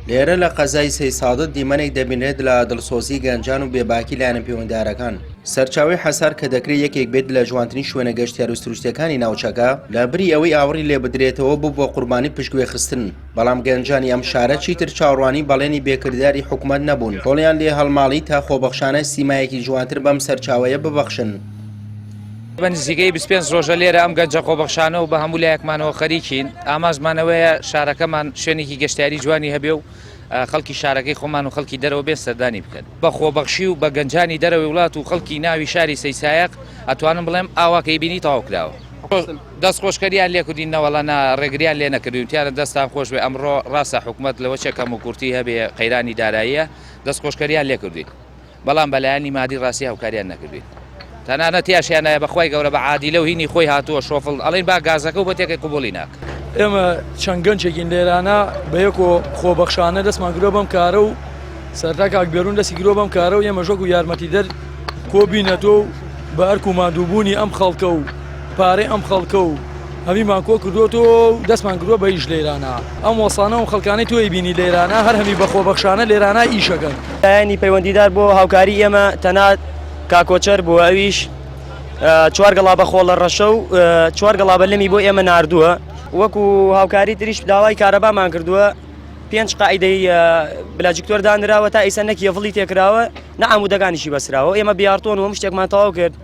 لێرە لە قەزای سەیسادق دیمەنێک دەبینرێت لە دڵسۆزی گەنجان و بێباکی لایەنە پەیوەندارەکان. سەرچاوەی حەسار کە دەکرێت یەکێک بێت لە جوانترین شوێنە گەشتیار و سروشتیەکانی ناوچەکە، لە بری ئەوەی ئاوڕی لێ بدرێتەوە ببووە قوربانی پشتگوێخستن، بەڵام گەنجانی ئەم شارە چیتر چاوەڕوانی بەڵێنی بێکرداری حکومەت نەبوون، کۆڵیان لێ هەڵماڵی تا خۆبەخشانە سیمایەکی جوانتر بەم سەرچاوەیە ببەخشن. بە نزیکەی 25 ڕۆژە لێرە ئەم گەنجە خۆبەخشانە و بە هەموو لایەکمانەوە خەریکین، ئامانجمان ئەوەیە شارەکەمان شوێنێکی گەشتیاری جوانی هەبێ و خەڵکی شارەکەی خۆمان و خەڵکی دەرەوە بێن سەردانی بکەن. بە خۆبەخشی و بە گەنجانی دەرەوەی وڵات و خەڵکی ناوی شاری سەیسایەق ئەتوانم بڵێم ئاوا کە ئیبینی تەواو کراوە. دەست خۆشکەریان لێ کردین نەوەڵا نا ڕێگریان لێ نەکردوین تیانە دەستان خۆش بێ ئەمڕۆ ڕاستە حکومەت لەوە چێ کەم و کورتی هەبێ قەیرانی داراییە دەست خۆشکەریان لێ کردوین. بەڵام بە لایەنی مادی ڕاستی هاوکاریان نەکردوین تەنانەت تیاشیانایە بەخوای گەورە بە عادیلە و هینی خۆی هاتووە شۆفڵ ئەڵێن با گازەکە و بەتێکەی قبوڵی ناکە. ئێمە چەند گەنجێکین لێرانە بە یەکۆ خۆبەخشانە دەستمان کردوە بەم کارە و سەرتا کاک بێرون دەستی کردوە بەم کارە و ئێمەش وەکو یارمەتیدەر کۆبینەتۆ و بە ئەرک و ماندووبوونی ئەم خەڵکە و پارەی ئەم خەڵکە و هەمیمان کۆ کردوەتەوە و دەستمان کردوە بە ئیش لەیرانا ئەم وەسانە و خەڵکانەی تۆی بینی لەیرانا هەر هەمی بە خۆبەخشانە لێرانا ئیشەکەن. لایەنی پەیوەندیدار بۆ هاوکاری ئێمە تەنها کاک کۆچەر بووە ئەویش چوار گەڵابە خۆڵە ڕەشە و چوار گەڵابە لەمی بۆ ئێمە ناردووە وەکو هاوکاری تریش داوای کارەبامان کردووە پێنج قاعدەی بلاجکتۆر دانراوە تا ئیسە نەک یەڤڵی تێکراوە نە عامودەکانیشی بەسراوە ئێمە بیارتۆن و هەموو شتێکمان تەواو کرد.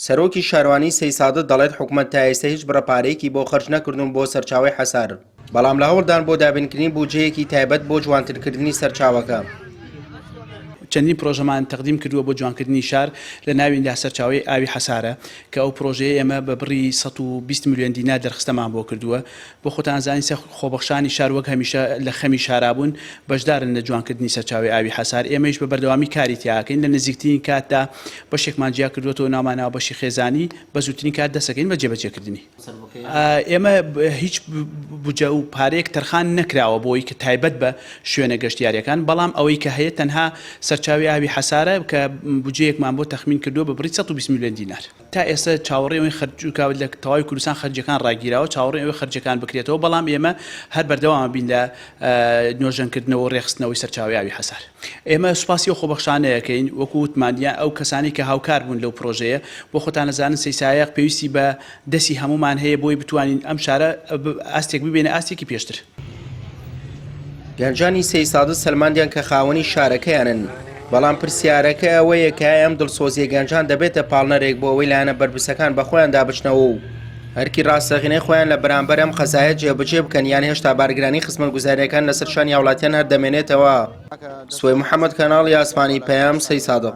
سەرۆکی شارەوانی سەیسادق دەڵێت حکومەت تا ئێستا هیچ بڕە پارەیەکی بۆ خەرج نەکردوون بۆ سەرچاوەی حەسار، بەڵام لە هەوڵدان بۆ دابینکردنی بودجەیەکی تایبەت بۆ جوانترکردنی سەرچاوەکە. چەندین پرۆژەمان تەقدیم کردووە بۆ جوانکردنی شار، لە ناویندا سەرچاوەی ئاوی حەسارە، کە ئەو پرۆژەیە ئێمە بە بڕی 120 ملیۆن دینار دەرخستەمان بۆ کردووە. بۆ خۆتان ئەزانین سەر خۆبەخشانی شار وەک هەمیشە لە خەمی شارا بوون، بەشدارن لە جوانکردنی سەرچاوەی ئاوی حەسار، ئێمەیش بە بەردەوامی کاری تیا ئەکەین، لە نزیکترین کاتدا بەشێکمان جیا کردووەتەوە ناومان ناوە بەشی خێزانی، بە زووترین کات دەست ئەکەین بە جێبەجێکردنی. ئێمە هیچ بودجە و پارەیەک تەرخان نەکراوە بۆی کە تایبەت بە شوێنە گەشتیارییەکان، بەڵام ئەوەی کە هەیە تەنها سەرچاوی ئاوی حەسارە کە بودجەیەکمان بۆ تەخمین کردووە بە بڕی 120 ملیۆن دینار. تا ئێستا چاوەڕێی ئەوەین خەرج چونکە لە تەواوی کوردستان خەرجیەکان ڕاگیراوە چاوەڕێین ئەوەی خەرجیەکان بکرێتەوە بەڵام ئێمە هەر بەردەوام بین لە نۆژەنکردنەوە و ڕێکخستنەوەی سەرچاوەی ئاوی حەسار. ئێمە سوپاسی ئەو خۆبەخشانە ئەکەین وەکو وتمان یان ئەو کەسانەی کە هاوکار بوون لەو پرۆژەیە بۆ خۆتان ئەزانن سەیسایەق پێویستی بە دەستی هەموومان هەیە بۆی بتوانین ئەم شارە ئاستێک ببینە ئاستێکی پێشتر. گەنجانی سەیسادق سەلماندیان کە خاوەنی شارەکەیانن، بەڵام پرسیارەکە ئەوەیە کە ئایا ئەم دڵسۆزییە گەنجان دەبێتە پاڵنەرێک بۆ ئەوەی لایەنە بەرپرسەکان بەخۆیاندا بچنەوە و ئەرکی ڕاستەقینەی خۆیان لە بەرامبەر ئەم قەزایە جێبەجێ بکەن یان هێشتا بارگرانی خزمەتگوزارییەکان لەسەر شانی هاوڵاتیان هەر دەمێنێتەوە؟ سوەی محەمەد کەناڵی ئاسمانی پەیام سەیسادق.